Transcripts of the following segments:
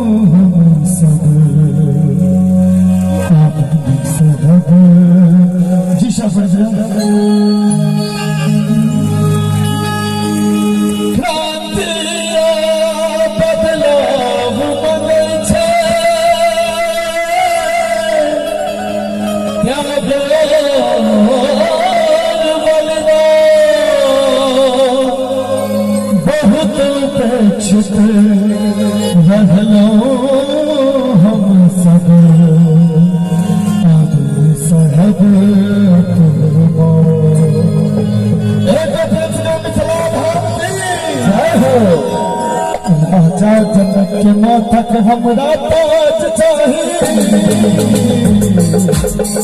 हम सब आदमी सब। जी शाह क्रांति बदलाव मंगै छै, त्याग बहुत उपेक्षित रहलहुँ हम सब आदमी साहब। जय हो। राजा जनक के माथक हमरा ताज चाही,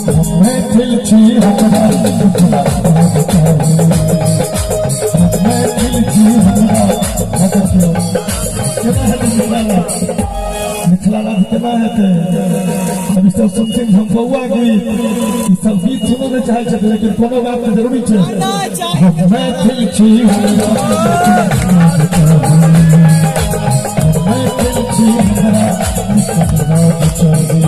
हम मैथिल छी, हमरा मिथिला राज चाही। हम मैथिल छी, हमरा देखियौ केना हेतै मिथिला राज? मिथिला राज केना हेतै? अभी सब सुनथिन झमकौआ गीत, ई सब गीत सुनऽ नहि चाहै छथिन, लेकिन कोनो बात तऽ जरूरी छै। हम मैथिल छी, हमरा राज चाही। हम मैथिल छी, हमरा मिथिला राज चाही।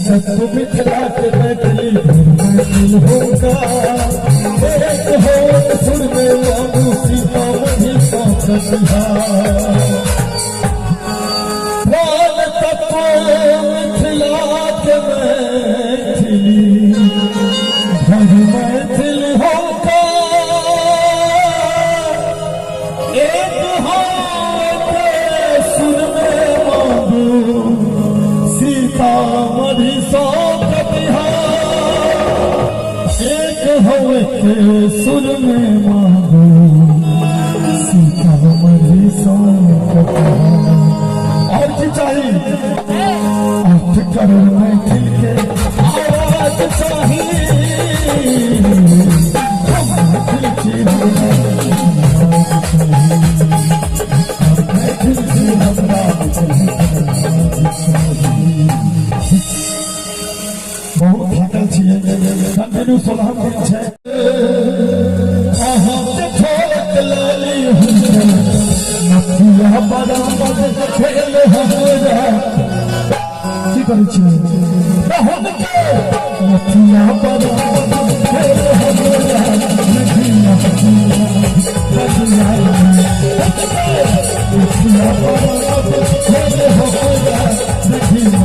तत्व मिथिला के मैथिली मैथिल होगा एक हो सुर में मानू सीतामढ़ी का कटिहार। प्राण तत्व मिथिला के मैथिली धर मैथिल होगा एक हो सुर में मांगू सीतामढ़ी सौ कटिहार। एक हो के सुर में मांगू सीतामढ़ी सौ कटिहार। और की चाही? 8 करोड़ मैथिल के आवाज चाही। हम मैथिल छी, हमरा राज चाही। हम मैथिल छी, हमरा राज चाही। बहुत थाकल छियै, कंटिन्यू 16 दिन छै। अहाँके ठोक लाली हुनकर नथिया बरामद भेल हमरा। की करै छियै? हुनके नथिया बरामद भेल हमरा, नथिया नथिया नथिया बरामद भेल हमरा, नथिया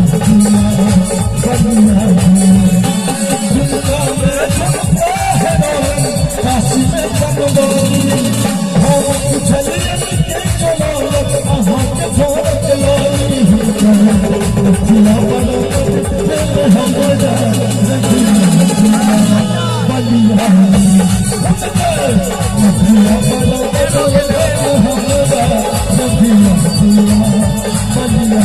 बनिया। झुमका में झुमका हेरायल, काशी में कनवाली। हम पुछलियनि के चोरौलक अहाँके ठोरक लाली? हुनकर नथिया बरामद भेल हमरा, नथिया बलिया। हुनकर नथिया बरामद भेल हमरा, नथिया बलिया।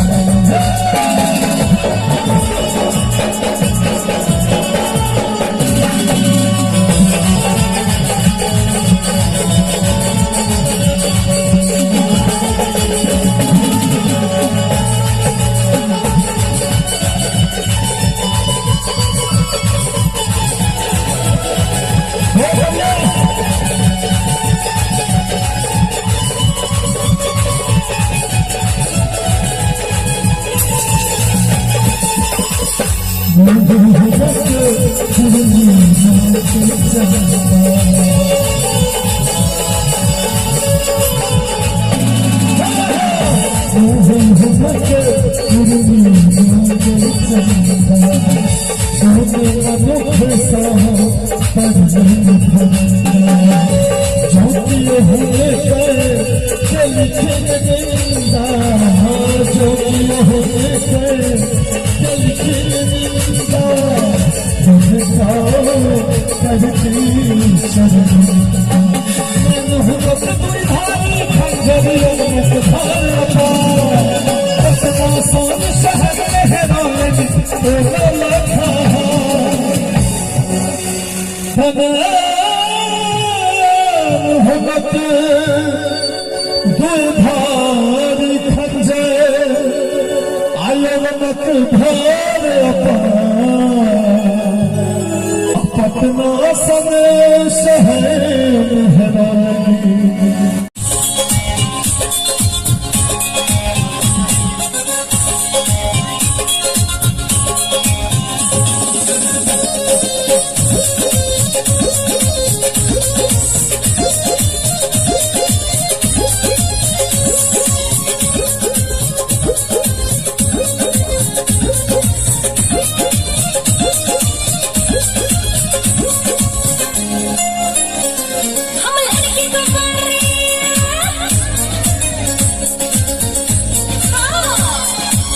हो गया। हुनक दुधारी खंजर आयवनक भार पटना सन शहर मेहरौली। हम लड़की तो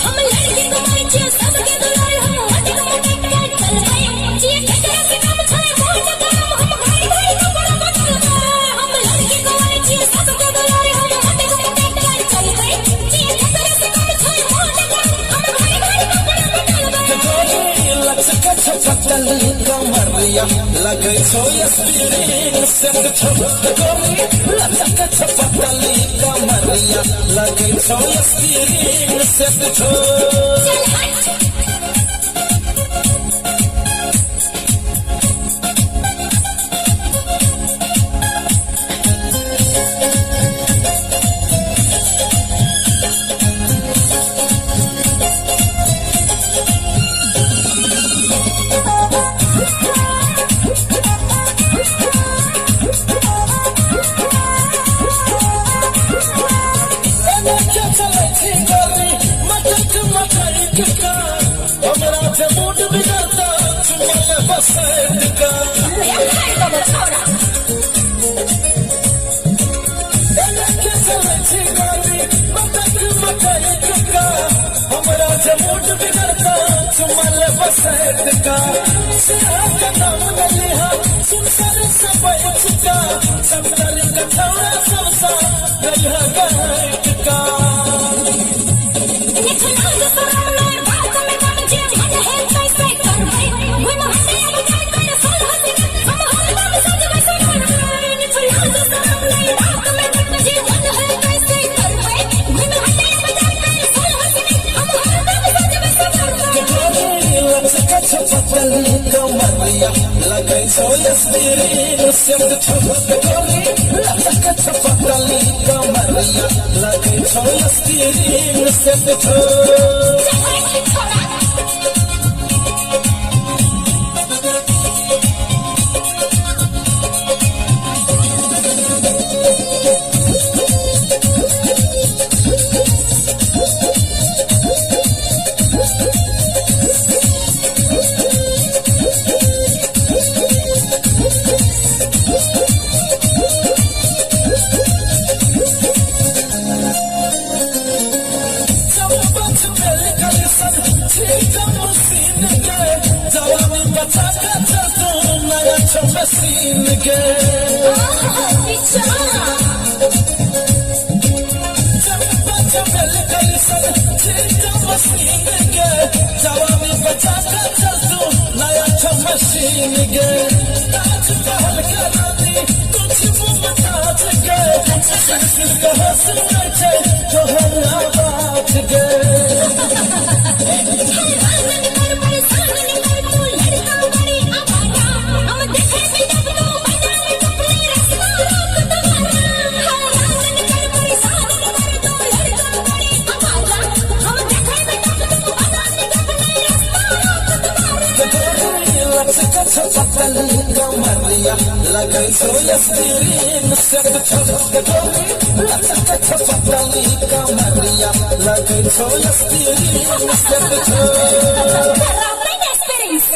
हम लड़की तो छियै सबके दुलार हम मटक मटक के चलबै जे केकरा से कम छै मोट गरम हम घड़ी घड़ी कपड़ा बदलबै। हम लड़की तो छियै सबके दुलार हम मटक मटक के चलबै जे केकरा से कम छै मोट गरम हम घड़ी घड़ी कपड़ा बदलबै। कमरिया लगै छौ स्प्रिंग सेट छौ गोरी, लचक छपतली कमरिया लगै छौ स्प्रिंग सेट छौ। चल हट। एना के चलै छी गोरी मटक मटक का, हमरा जे मूड बिगड़ता चुमल बसैत का। खाइ देबो छौड़ा। एना के चलै छी गोरी मटक मटक का, हमरा जे मूड बिगड़ता चुमल बसैत का। सिया के नाम न लिहा सुनसर से बैठ का, सत्तर का छौड़ा सबसा गइहा गैठ का। निठुलाज शरम नै बात में दम जे मन है तैसे करबै घुम हटे अब जाय कर सोल हसिन हम हरदम सजबै सवरबै। निठुलाज शरम नै बात में दम जे मन है तैसे करबै घुम हटे अब जाय कर सोल हसिन हम हरदम सजबै सवरबै। छपतली कमरिया लगै छौ स्प्रिंग सेट छौ गोरी, लचक छपतली कमरिया लगै छौ स्प्रिंग सेट छौ। चल हट छौड़ा। चम्मच बेल कलिसन छिकम सीन के, जवानी बचा के चल तू नया छौ मशीन के। पीछा। चम्मच बेल कलिसन छिकम सीन के, जवानी बचा के चल तू नया छौ मशीन के। ताज महल के रानी कुछ मुमताज के, सिर सिर के हंसने छै तोहर आवाज के। हैरान कर परेशान कर तू लड़का बड़ी आवारा हम देखे में जब तू बाजार में कपड़े रस्ता रोक तुम्हारा। हैरान कर परेशान कर तू लड़का बड़ी आवारा हम देखे में जब तू बाजार में कपड़े रस्ता रोक तुम्हारा। लचक छपतली कमरिया लगै छौ स्प्रिंग सेट छौ गोरी, लचक छपतली कमरिया लगै छौ स्प्रिंग सेट छौ। खराब नहीं एक्सपीरियंस।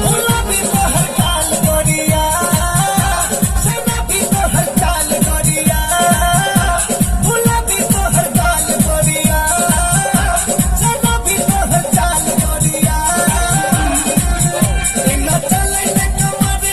गुलाबी तोहर गाल गोरिया, गुलाबी तोहर चाल गोरिया, गुलाबी तोहर गाल गोरिया, गुलाबी तोहर चाल गोरिया। एना चलै ने कमर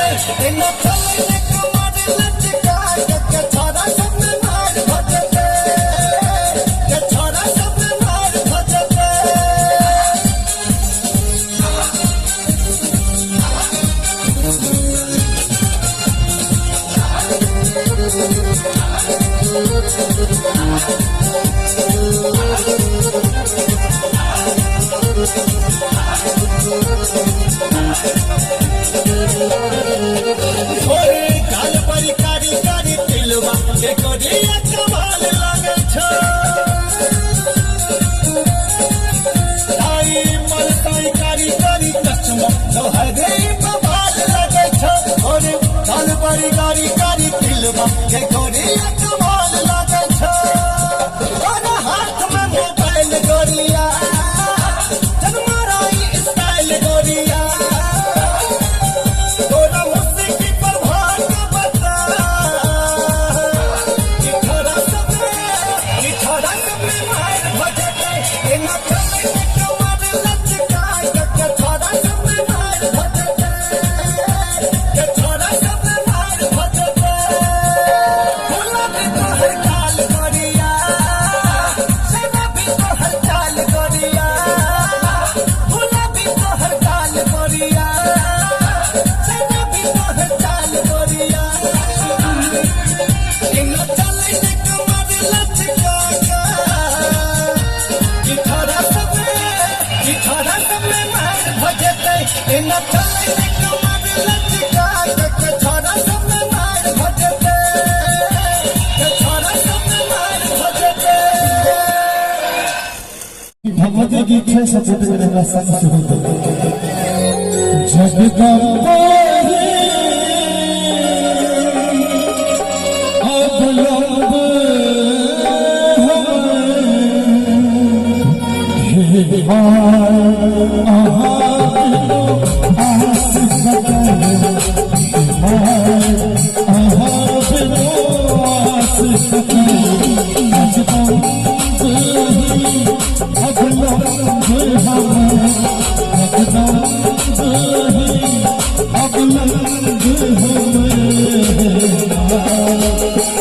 एना चलै ने कमर लचका के छोरा सब में मार भजते, के छोरा सब में मार भजते। ओए काल पर कारी कारी तिलवा के कोरिया कमाल लागल छो। आई मलताई कारी कारी चश्मा तोहरे बबाल लागल छो। ओरे काल पर कारी कारी तिलवा के कोरिया कमाल लागल छो। तोरा हाथ में मोबाइल गोरिया, जनमाराई स्टाइल गोरिया, तोरा मुस्की पर भाग बता कि छोरा सब में, कि छोरा सब में मार भजते। एना चलै ने कमर लचका के छोरा सब में मार भजते, के छोरा सब में मार भजते। गुलाबी तोहर गाल गोरिया, शराबी तोहर चाल गोरिया, गुलाबी तोहर गाल गोरिया, शराबी तोहर चाल गोरिया। एना चलै ने कमर लचका के कि छोरा सब में, कि छोरा सब में मार भजते। एना चलै ने कमर लचका के छोरा सब में मार भजते, के छोरा सब में मार भजते। भगवती गीत है, सपोर्ट करे हमरा संग शुरू जगदम्बा अवलंब हे माय अहाँ बिनु आस ककर, माय अहाँ बिनु आस ककर, जगदम्ब अवलंब हम, जगदम्ब अवलंब हम,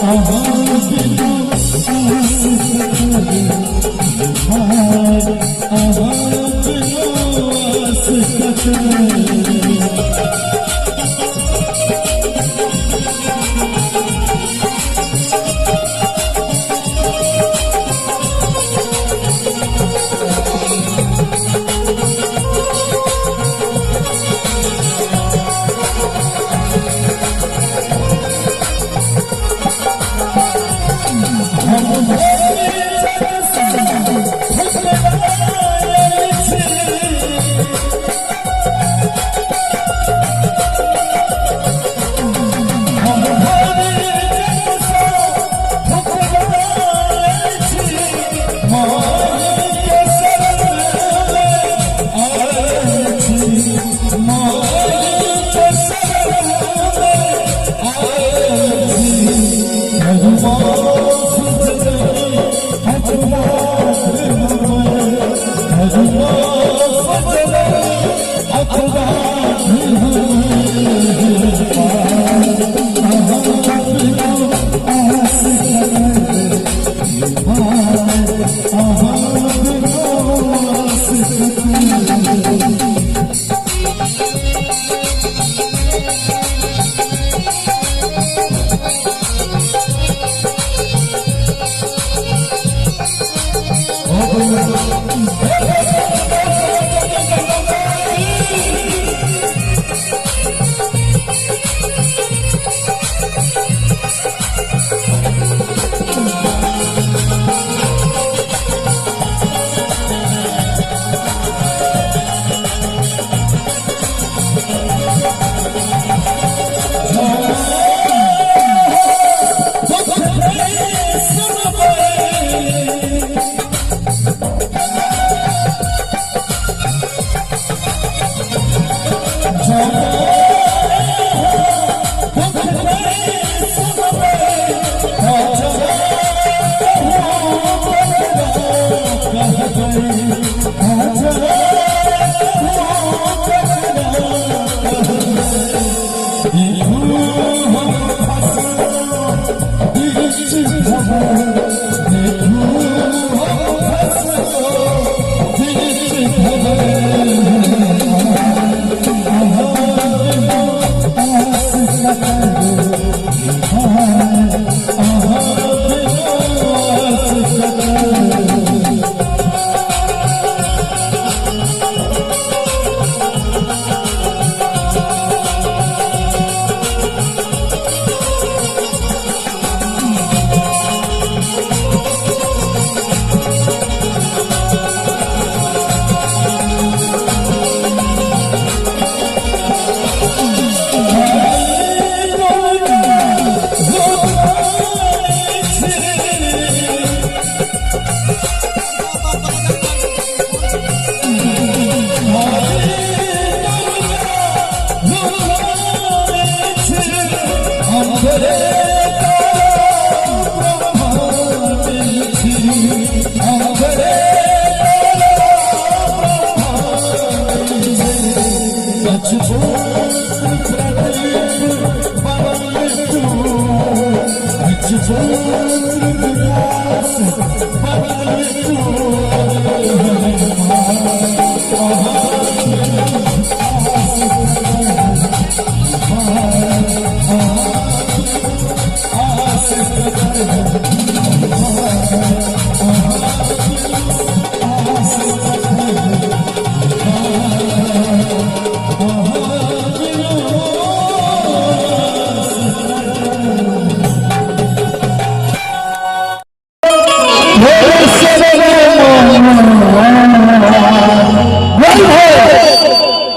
अहाँ बिनु आस ककर, माय अहाँ बिनु आस ककर। हम भोरे जग से ठुकरायल छी।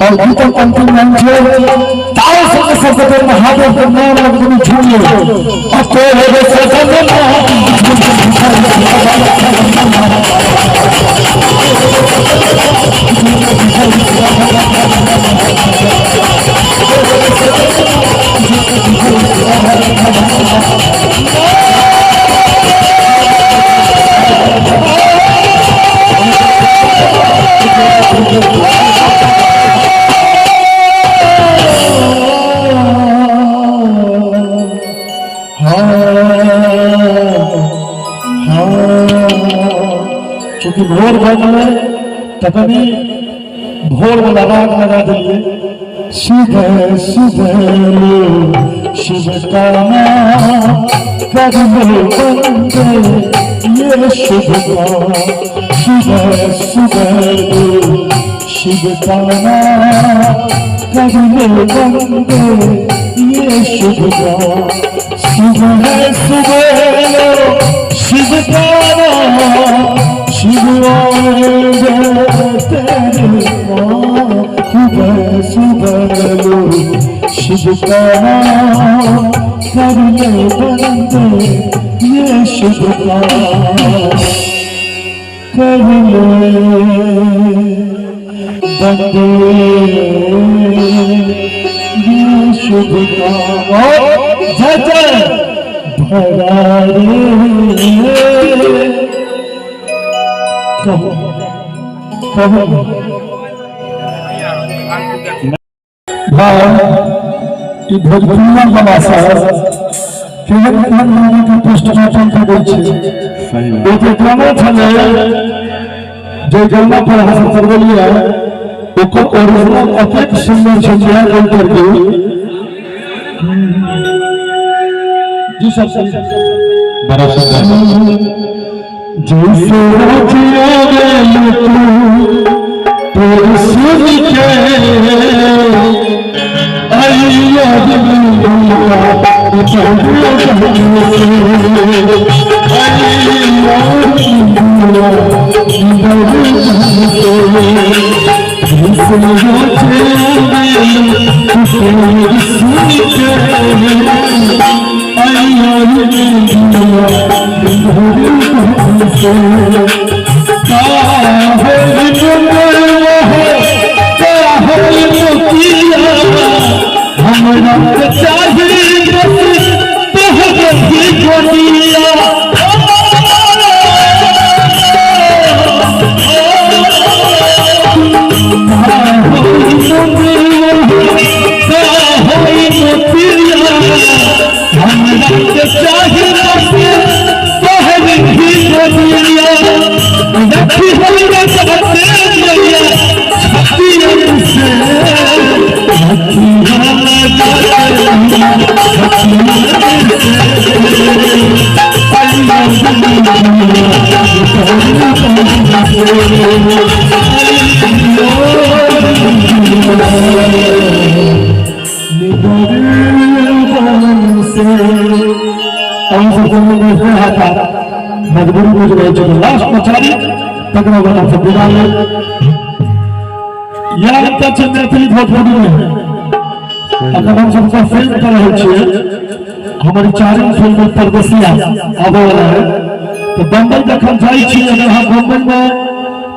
और गीतक अंतिम लाइन छै, ताओ संग सब गोटे महादेव के नाम लगबनी झूमियो आ तोहरे सजन। चूँकि भोर भऽ गेलै तऽ कनि भोर वाला राग लगा देलियै। सुबह सुबह लो शिव का नाम कर लो बंदे ये शुभ काम। सुबह सुबह लो शिव का नाम कर लो बंदे ये शुभ काम। सुबह सुबह लो शिव का नाम, शिव आएंगे तेरे पाँव। सुबह सुबह लो शिव का नाम कर ले बंदे ये शुभ काम। कर ले बंदे ये शुभ काम। और जय जय भरारे कहो कहो। भाई, ई भोजपुरिया वाला सब केहन केहन गाना के पोस्टमार्टम करै छै। सही। ओ जे गाना छलै, जे गाना पर अहाँ सब करबेलियै, ओकर ओरिजिनल एतेक सुन्दर छै जय इंटरव्यू जी सब। बड़ा सुंदर। जैसे रोज आवे तू तोर सुन के आइया दुनिया आइया जैसे रोज आवे तू तोर सुन के आइया दुनिया से काहे काहे मोतिया हमरा के चाही बस तोहर ही गोदिया। काहे मोतिया हमरा के चाही बस तोहर ही गोदिया। रखी हमरा चाहते मैया छतिया से, रखी हमरा छतिया से। मजबूरी बुझ रहे छै, लास्ट पछाड़ी तकरा बाद सब विदा लेब। इएह अंतर छै मैथिली भोजपुरी में। अखन हम सब फिल्म कर रहल छियै, हमर ई चारिम फिल्म परदेसिया आबै वाला है, तऽ बम्बई जखन जाइ छी, अगर हम बम्बई में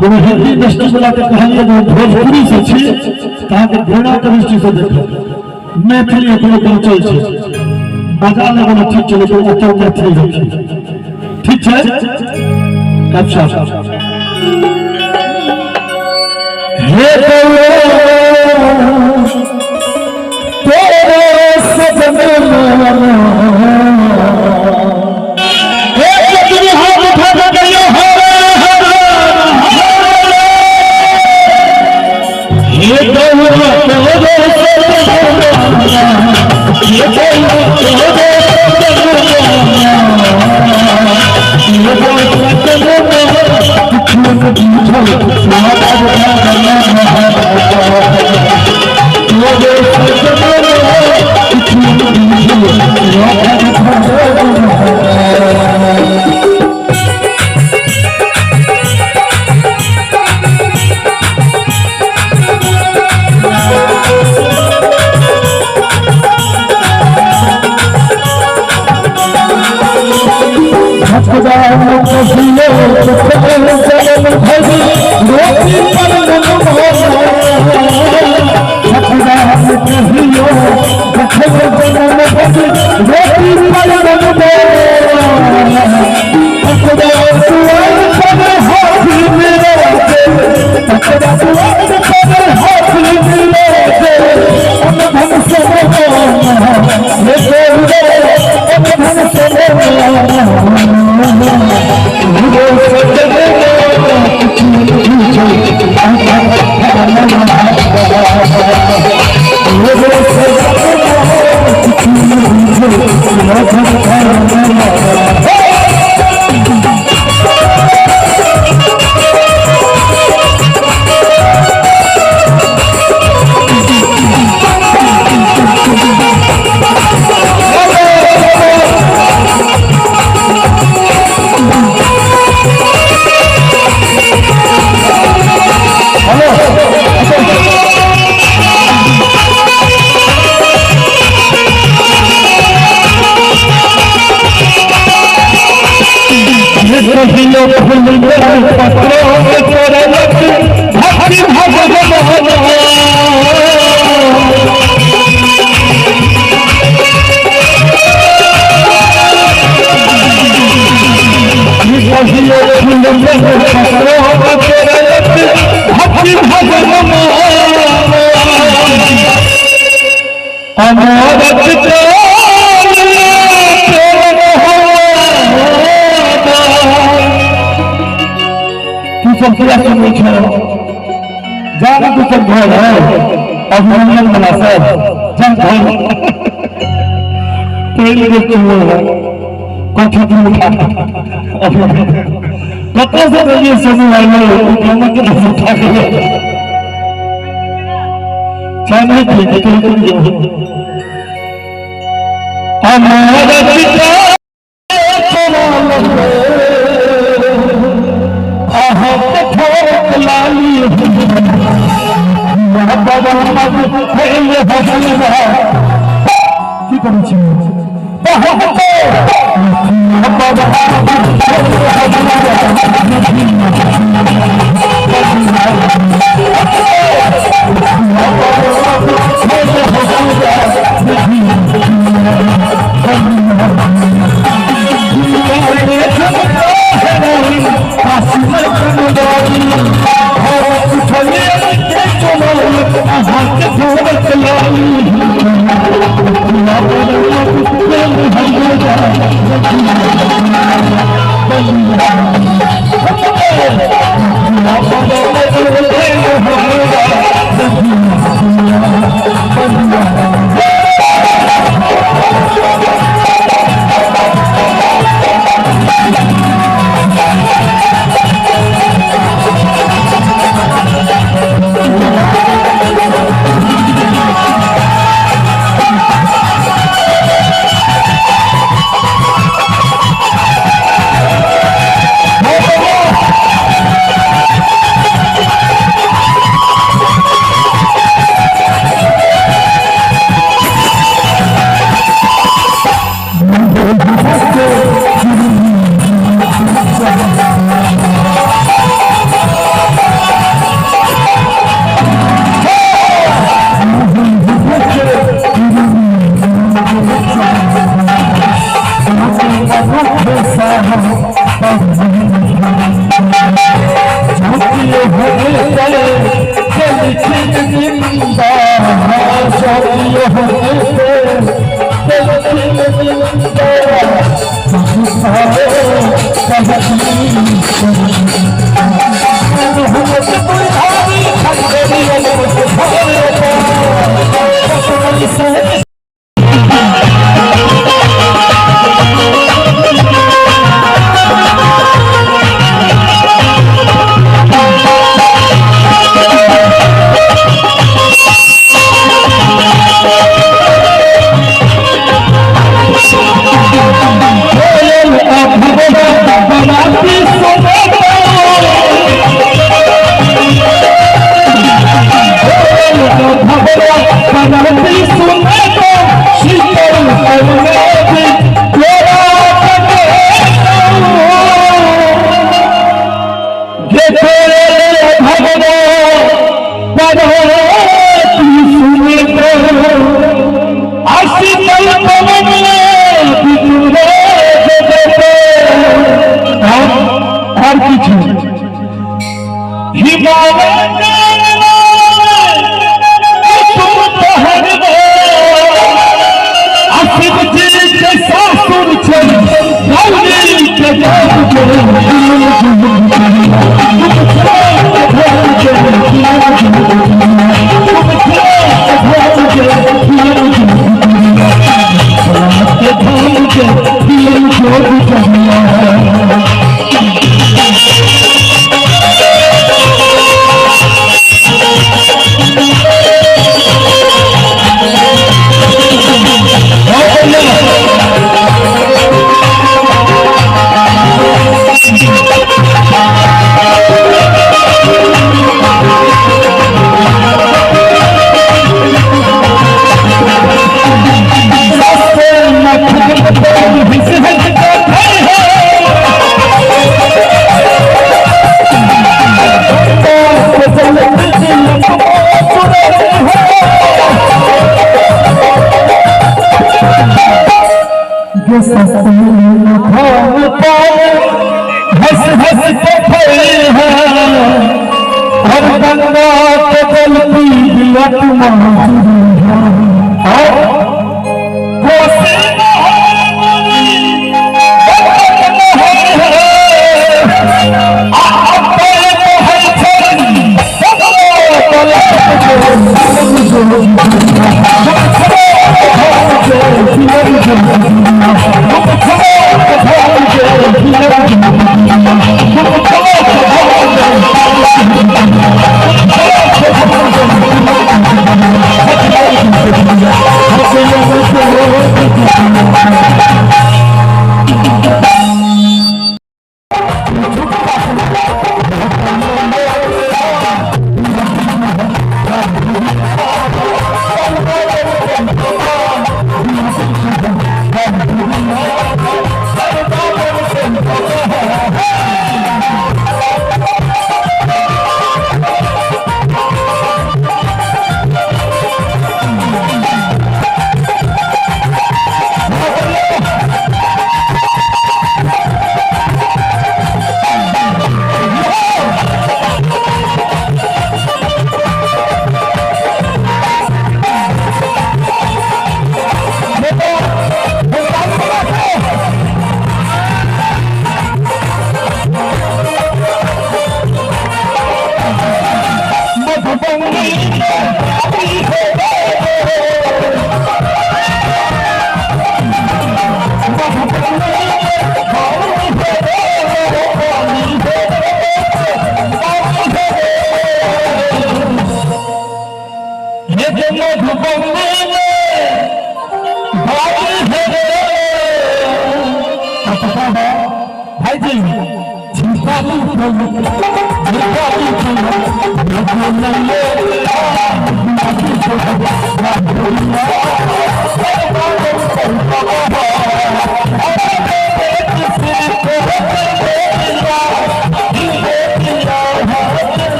कोनो हिंदी इंडस्ट्री वाला के कहलियै जे हम भोजपुरी से छी, तऽ अहाँके घृणा के दृष्टि से देखत। मैथिली एखनो पहुँचल छै, मजा लेबै ठीक छै, लेकिन ओतऽ मैथिली रखी ठीक छै। अच्छा हे बउआ तोरे सजन एक दिन हाथ उठा के कहियो हर हर हर। हे बउआ तोरे सजन, हे बउआ तोरे सजन, हे बउआ तोरे। अमरत तू सब किया सुनै छौ जान तू सब घर है अभिनंदन वाला सब जान घर पहले देख के हुआ कथी की उठा कतऽ से देलियै सोनू भाई ओ के उठा के चाय नहीं पिएंगे तो तुम जो की करै छी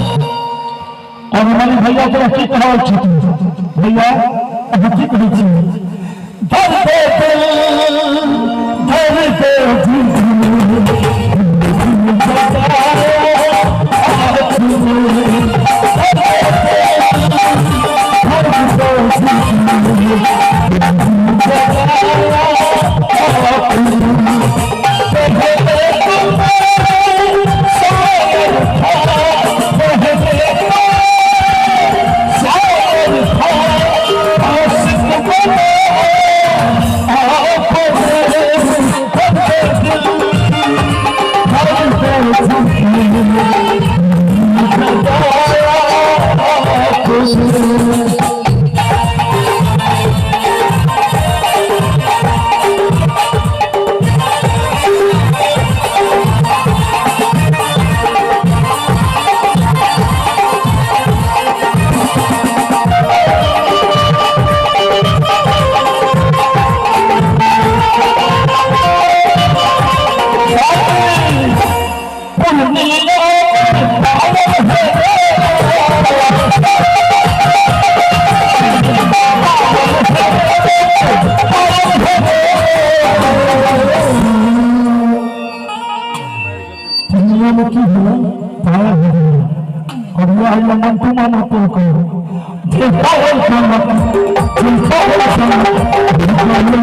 और हमारे भैया के की कहल छथिन भैया अहाँ की कहै छी धर दे दिल धर दे दुनिया में की होला पाया हो गया और यह है मंटू मामा तो कहो जे पावल सनक जे पावल सनक।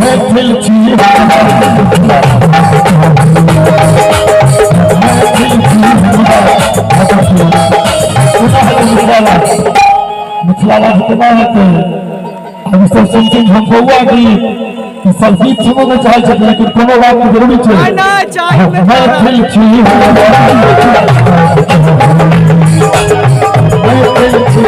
मैथिल छी मिथिला राज्य केना हेतै? हम सब सुनते हम बौआ गीत ई सब गीत सुनऽ नहि चाहै छथिन, लेकिन कोनो बात नहि, जरूरी छै। मैथिल छी, मैथिल छी।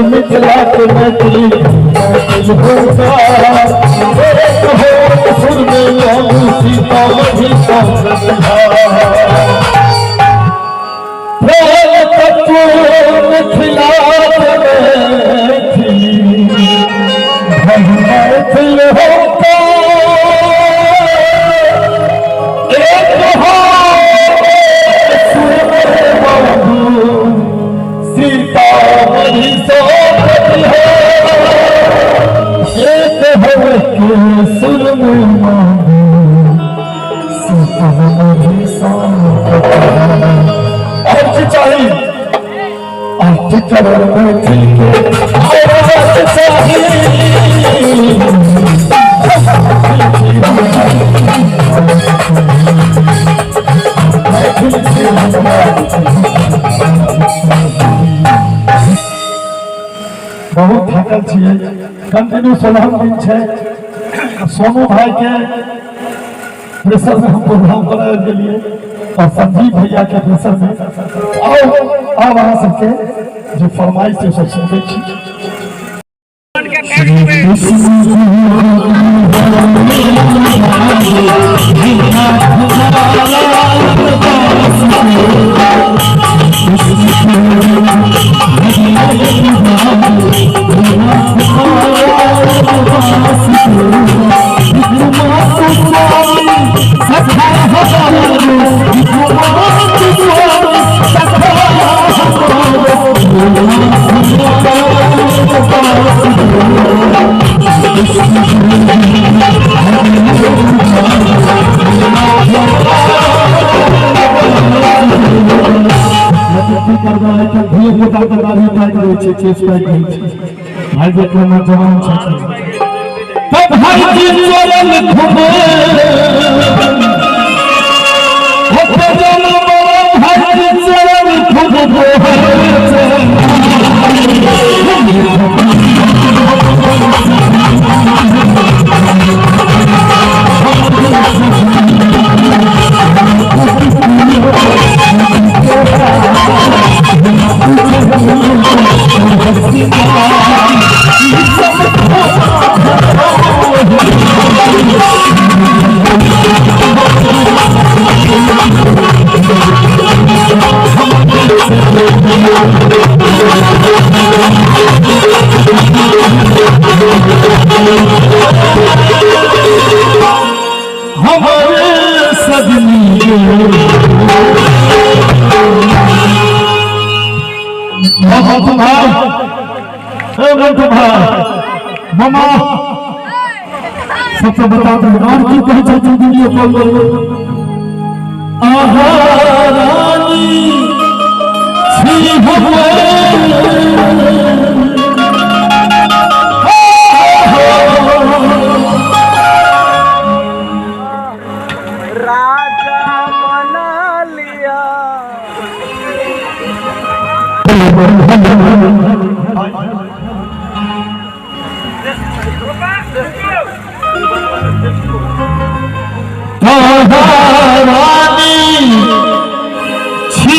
मिथिला के मैथिली मैथिल होगा, एक हो सुर में लालू सीतामढ़ी। तत्व मिथिला मैथिली मैथिल होगा, एक हो सुर में बाबू सीतामढ़ी सौगत हो, एक हो के सुर में बाबू सीतामढ़ी सौगत हो। और की चाही? 8 करोड़ मैथिल के आवाज चाही। मैथिल छी हमरा। बहुत थाकल छियै, कंटिन्यू 16 दिन छै। सोनू भाई के प्रेशर में हम प्रोग्राम बनायल गेलिए और संजीव भैया के प्रेशर में। आओ, आब अहाँ सबके जे फरमाइश छै सब सुनबै छी। की करबै, आइ काल्हि धियो पुता के दाढ़ी पाकि जाइ छै, केश पाकि जाइ छै। भाई जे केना जवान छथिन तब भाईजी चरण घुमे भाईजी चरण घुमे। हमारे सजनी के मंटू भाई, ए मंटू भाई, मामा सबसे बता दे और की कहै छै वीडियो कॉल पर। आहा रानी छी हमारे। राजा बना लिया। रानी छी।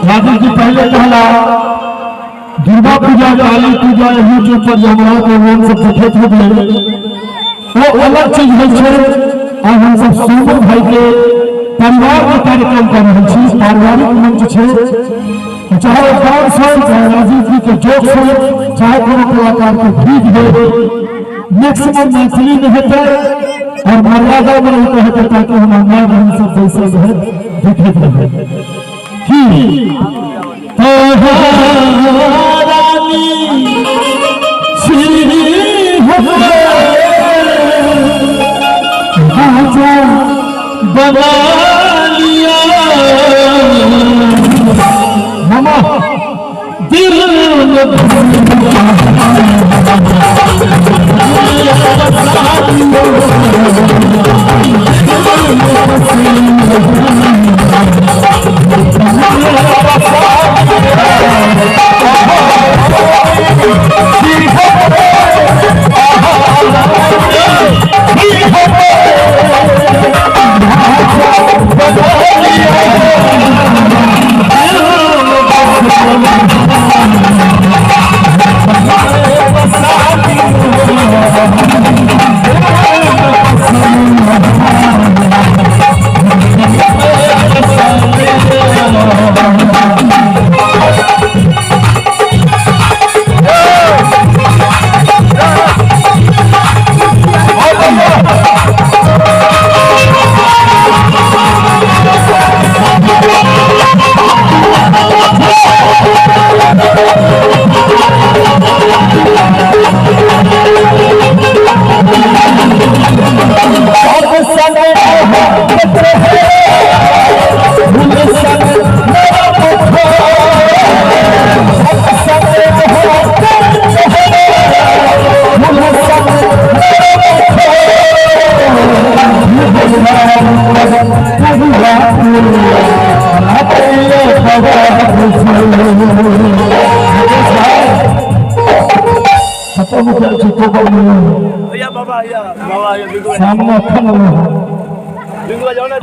राजू जी पहले कहला दुर्गा पूजा, काली पूजा, यूट्यूब पर जो हमरा प्रोग्राम सब देखैत होबै वो अलग चीज होइ छै। और हम सब सोनू भाई के परिवार के कार्यक्रम कर रहल छी। पारिवारिक मंच छै, चाहे डांस हो, चाहे राजीव जी के जोक्स हो, चाहे कोनो कलाकार के गीत हो, मैक्सिमम मैथिली में हेतै और मर्यादा में रहते हेतै, ताकि हमर माय बहन सब जैसे रहे देखैत रहे। की रानी श्री राजा बना लिया मामा दिल में। खत्म हो गया चित्तों को। सामने अच्छा लग रहा है।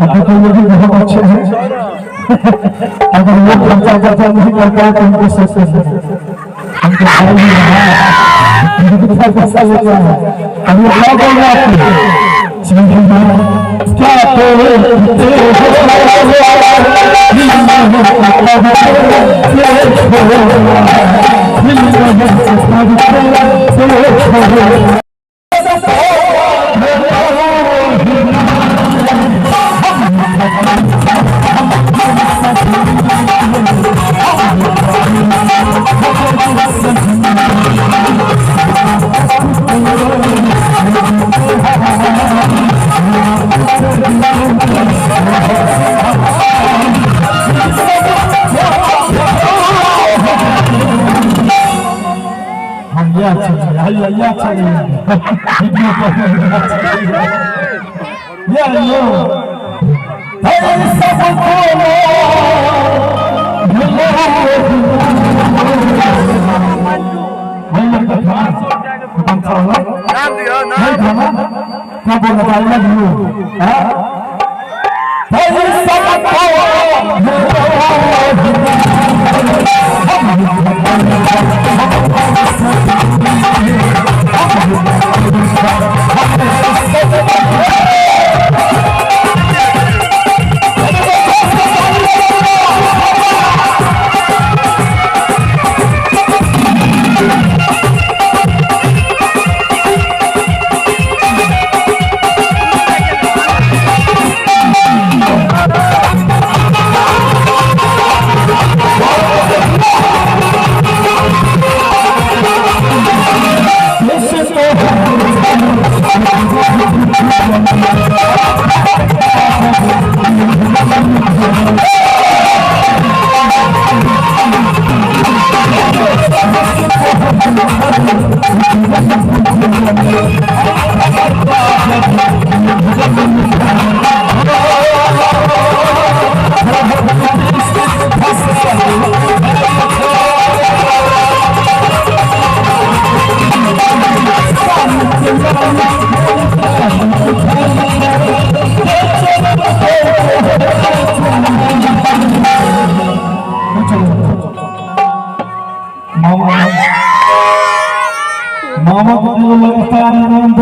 अभी तो ये भी बहुत अच्छे हैं। अगर वो खर्चा खर्चा नहीं करता है तो उनको सोचते हैं हमको भाई भी रहा पैसा लेके आया। अभी क्या बोल रहे आपको क्या तो या या क्या बोल रहा है?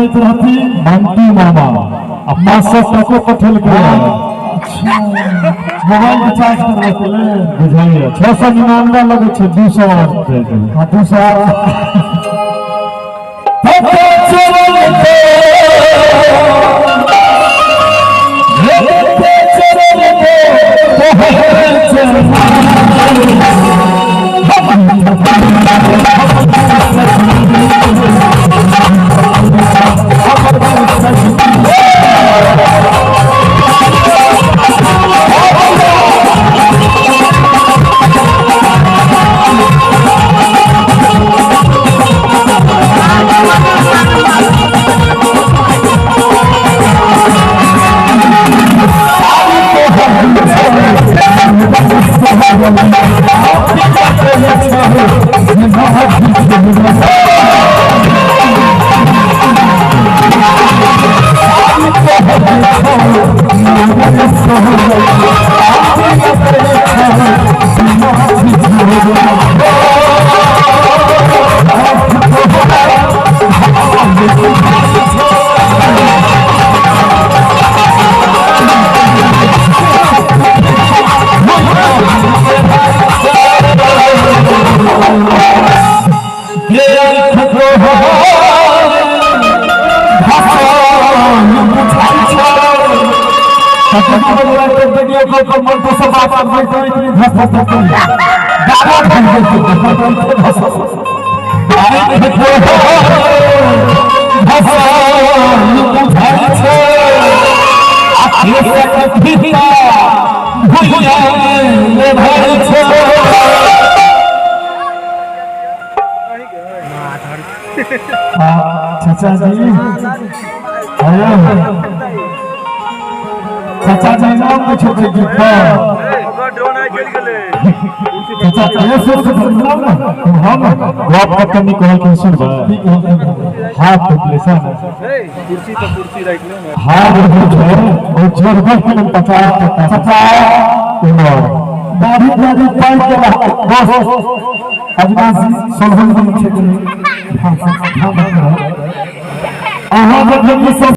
दैत रहथिन मंटू मामा आ 500 टको पठेलकै। अच्छा, मोबाइल रिचार्ज करबैके लेल। बुझाइए 699 लगै छै, 200 और दे देबै। हाँ, 200। चाचा जी, आयो चाचा जी, नाम पूछो छै गीत पर। चाचा ये सब से सुनाओ ना हम। गप कतनी कहलखिन सुनबै? की कहलखिन? हाथ टूटलै सर। हाथ टूटलै और जोरबर के 50 टका। चाचा उमर दाढ़ी दाढ़ी पाइन के बस अविनाश जी सोलहन दिन छै। अहाँ जखन ई सब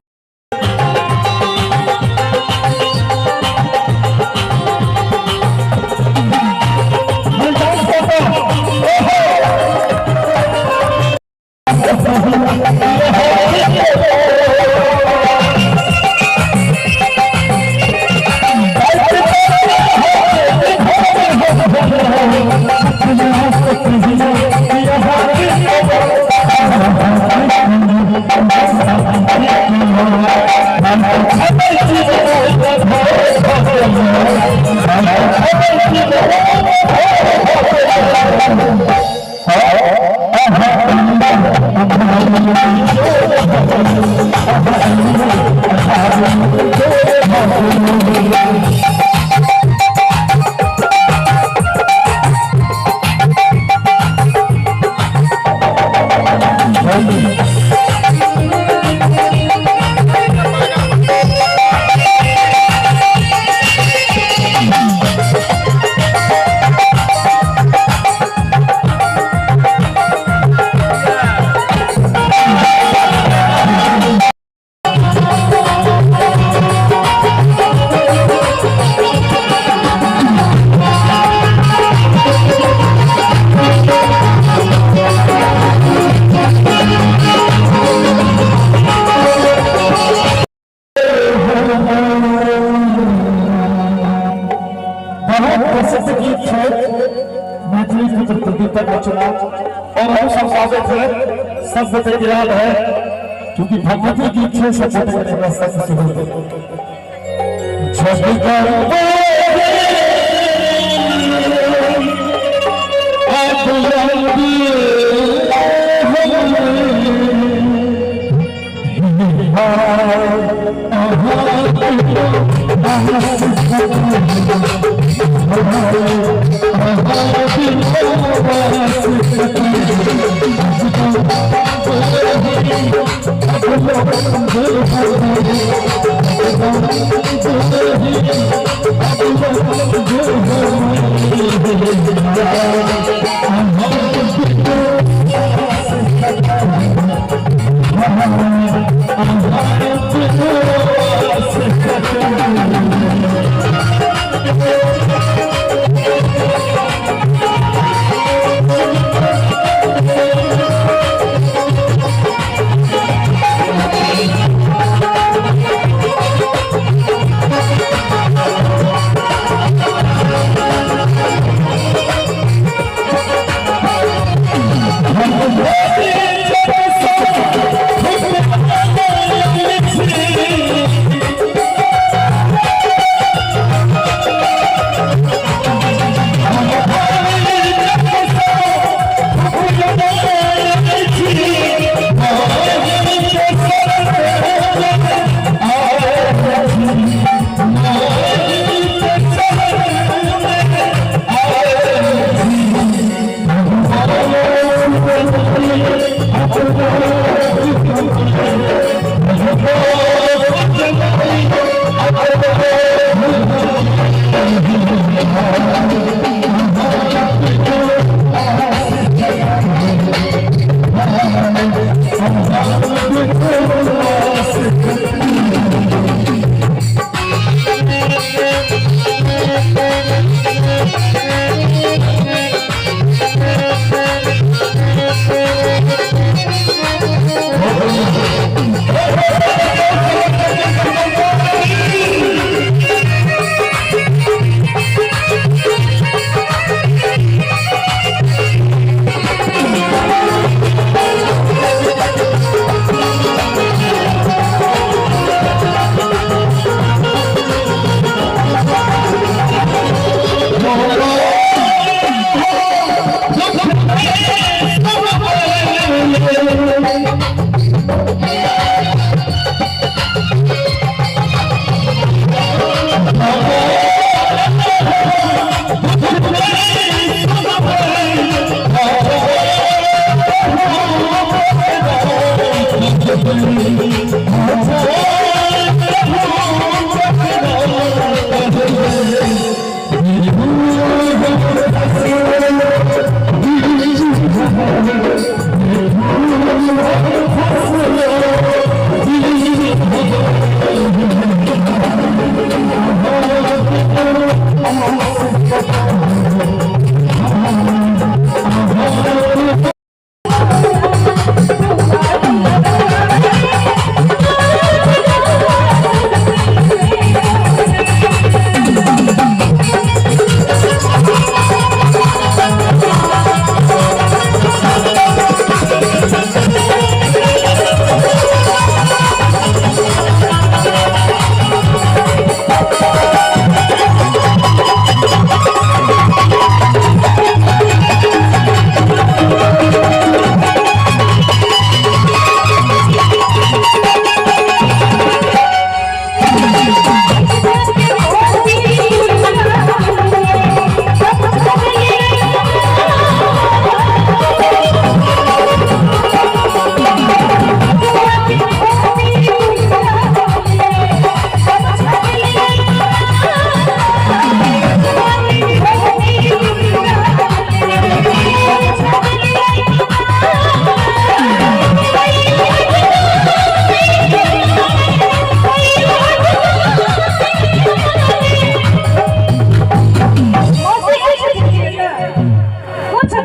बहुत प्रसिद्ध गीत है मैथिली पुत्र प्रदीपक रचना और हम सब साबित है, सब गोटे के याद है क्योंकि भगवती गीत है, सब गोटे के थोड़ा सा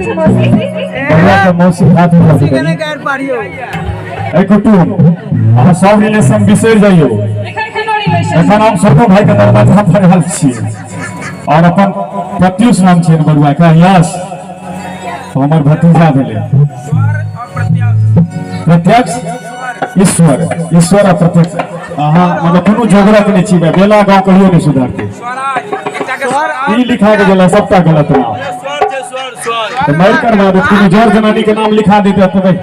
बरुआ के मौसी हाथ उठा के करी। एहि कुटुम अहाँ सब रिलेशन बिसरि जइयौ। एखन हम छोटो भाई के दरवाजा पर रहल छी और अपन प्रत्युष नाम छै बरुआ के, यश हमर भतीजा भेलै। प्रत्यक्ष ईश्वर, ईश्वर आ प्रत्यक्ष अहाँ मतलब कोनो जोगरक नहि छी भाई, बेला गाँव कहियो नहि सुधरतै। ई लिखा के गेला सबटा गलत नाम, तऽ मारि करवा देत कोनो जर जनानी के नाम लिखा देते तऽ भाई।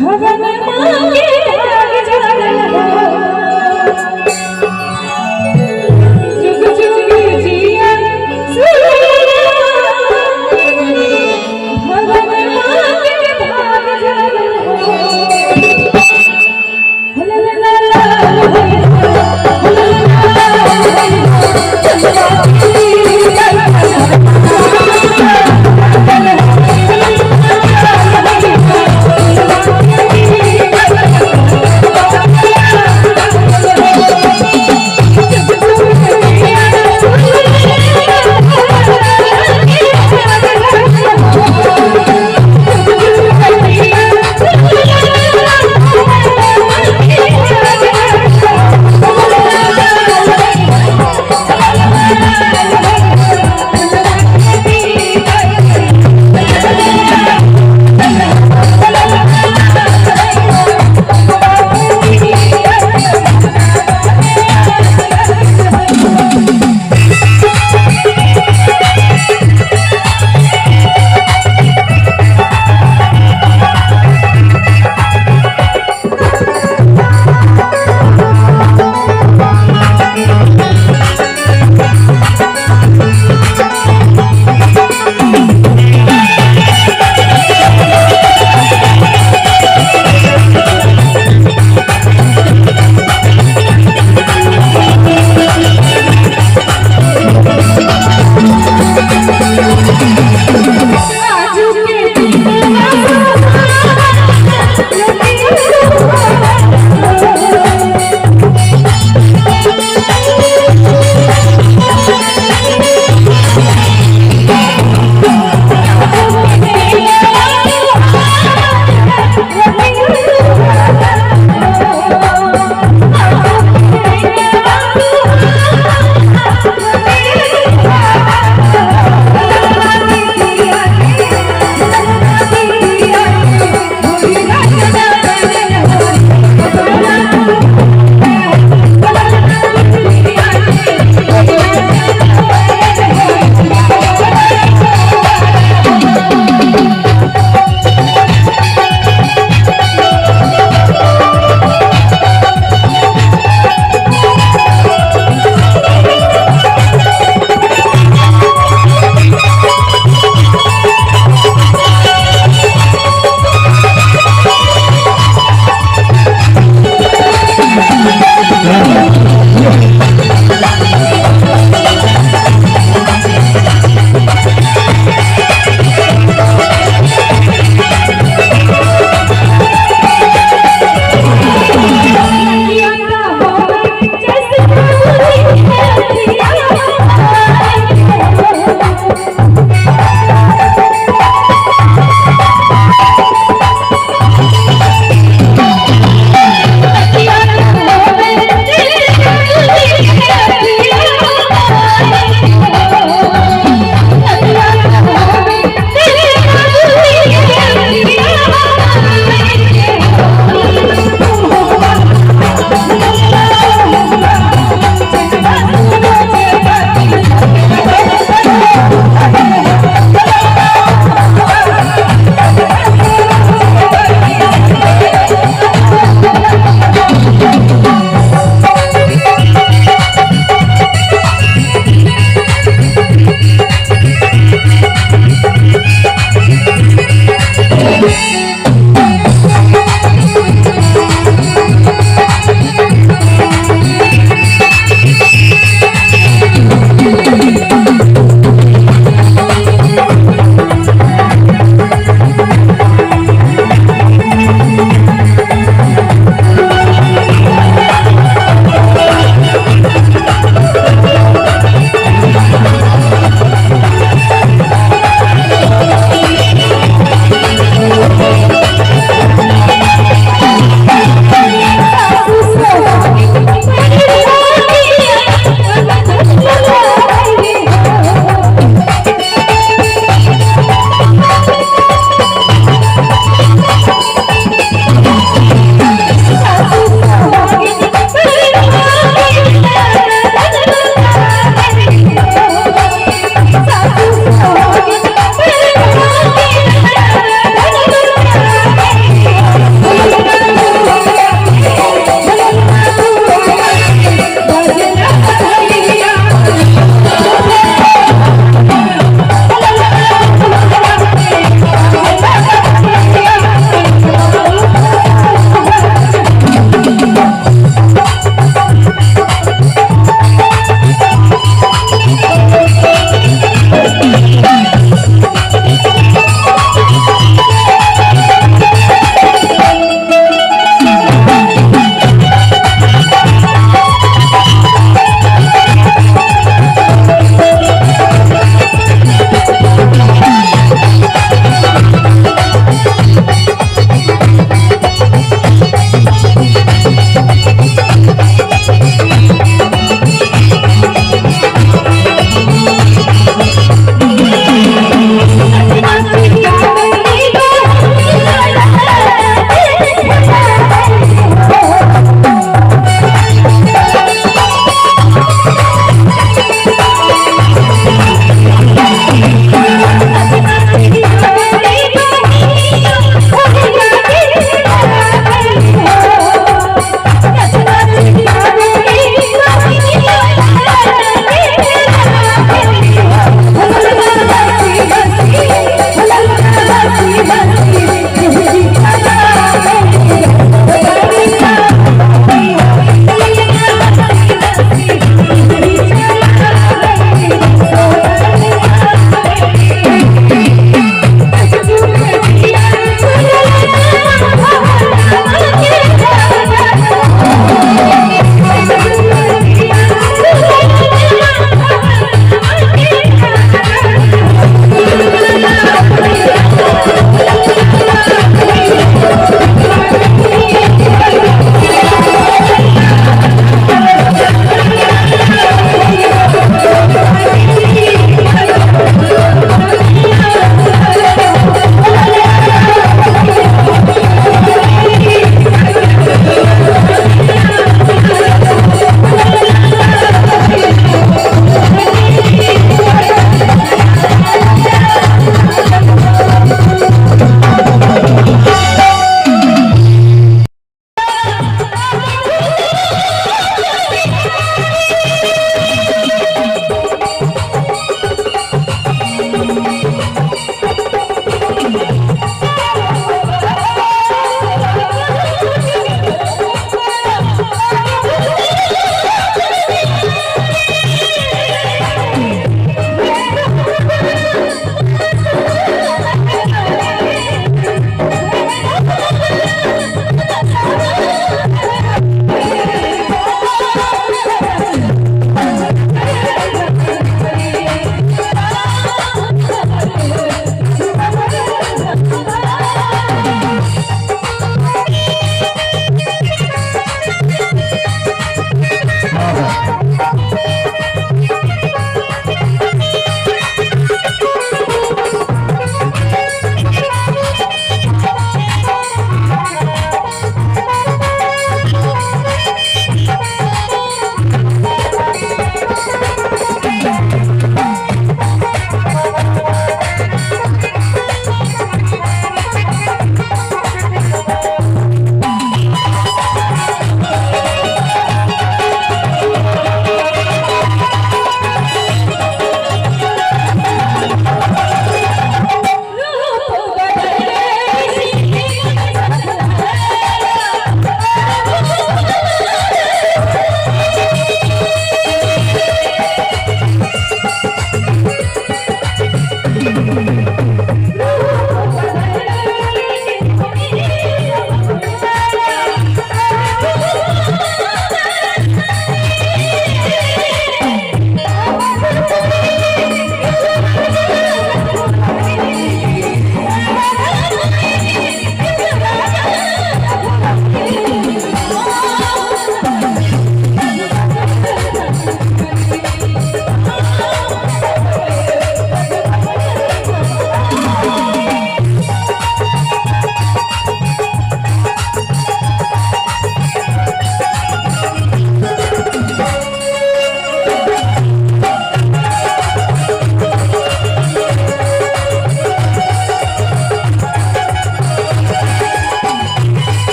भवन मांगे भाग जागल हो, जुग जुग जिया सुनना।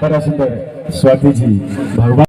बड़ा सुंदर स्वाति जी भगवान।